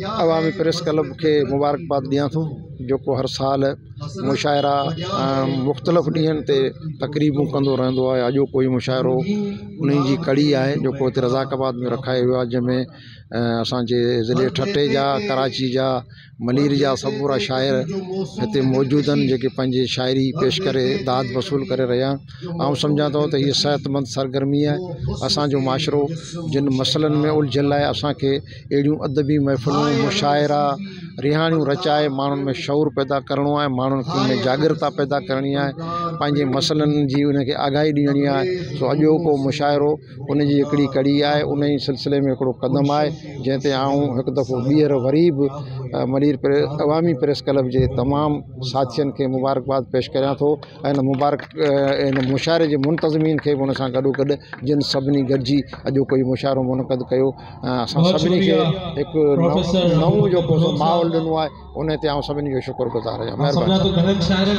عوامي press club کي مبارڪباد ڏيان ٿو جيڪو هر سال مشاعرا مختلف ڏينهن تي تقريبون ڪندو رهندو آهي اڄوڪو هي مشاعرو انهي جي ڪڙي آهي جيڪو هتي رزاق آباد ۾ رکايو ويو آهي جنهن ۾ اسانجي ضلعي ٺٽي جا ڪراچي جا ملير جا سمورا شاعر هتي موجود آهن جيڪي پنهنجي شاعري پيش ڪري داد وصول ڪري رهيا آهن آئون سمجهان ٿو ته هيء صحتمند سرگرمي آهي اسانجو معاشرو جن مسئلن ۾ الجهيل آهي اسانکي اهڙيون ادبي محفلون مشاعرا رهاڻيون رچائي ماڻهن ۾ شعور پيدا ڪرڻو آهي ماڻهن ۾ جاڳرتا پيدا ڪرڻي آهي پنهنجي مسئلن جي ان کي آگاهي ڏيڻي آهي سو اڄوڪو مشاعرو ان جي هڪڙي ڪڙي آهي ان ئي سلسلي ۾ هڪڙو قدم آهي جنهن تي آئون هڪ دفعو ٻيهر وري به ملير عوامي پريس ڪلب جي تمام ساٿين کي مبارڪباد پيش ڪريان ٿو ۽ ان مبارڪ ان مشاعري جي منتظمين کي به ان سان گڏو گڏ جن سڀني گڏجي اڄوڪو هي مشاعرو منعقد ڪيو ۽ اسان سڀني کي هڪ نئون جيڪو سو ماحول ڏنو آهي ان تي آئون سڀني جو شڪر گذار آهيان مهرباني.